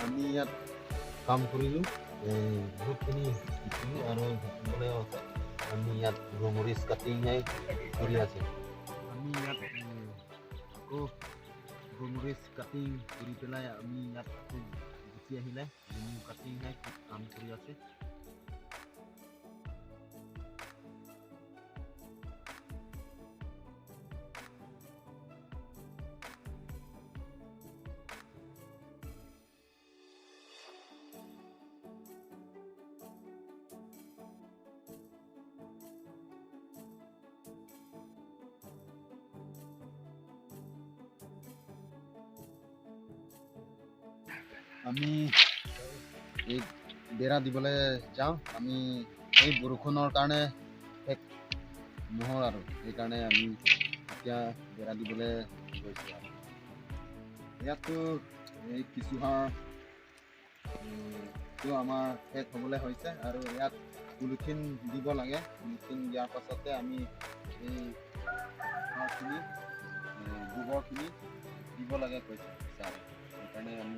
আমি ইয়াত কাম কৰিলোঁ, এই বহুতখিনি শিকিলোঁ আৰু শিকিবলৈ আছে। আমি ইয়াত ৰমৰিচ কাটিংহে কৰি আছোঁ। আমি ইয়াত আকৌ ৰমৰিচ কাটিং কৰি পেলাই আমি ইয়াত আকৌ গুচি আহিলে নেমু কাটিংহে কাম কৰি আছে। আমি এই বেৰা দিবলৈ যাওঁ। আমি এই বৰষুণৰ কাৰণে শেষ নহ'ল আৰু সেইকাৰণে আমি এতিয়া বেৰা দিবলৈ গৈছোঁ। আৰু ইয়াততো এই কেঁচুসাৰ টো আমাৰ শেষ হ'বলৈ হৈছে আৰু ইয়াত পলিথিন দিব লাগে। পলিথিন দিয়াৰ পাছতে আমি এই সাৰখিনি, গোবৰখিনি দিব লাগে কৈছে ছাৰে, সেইকাৰণে আমি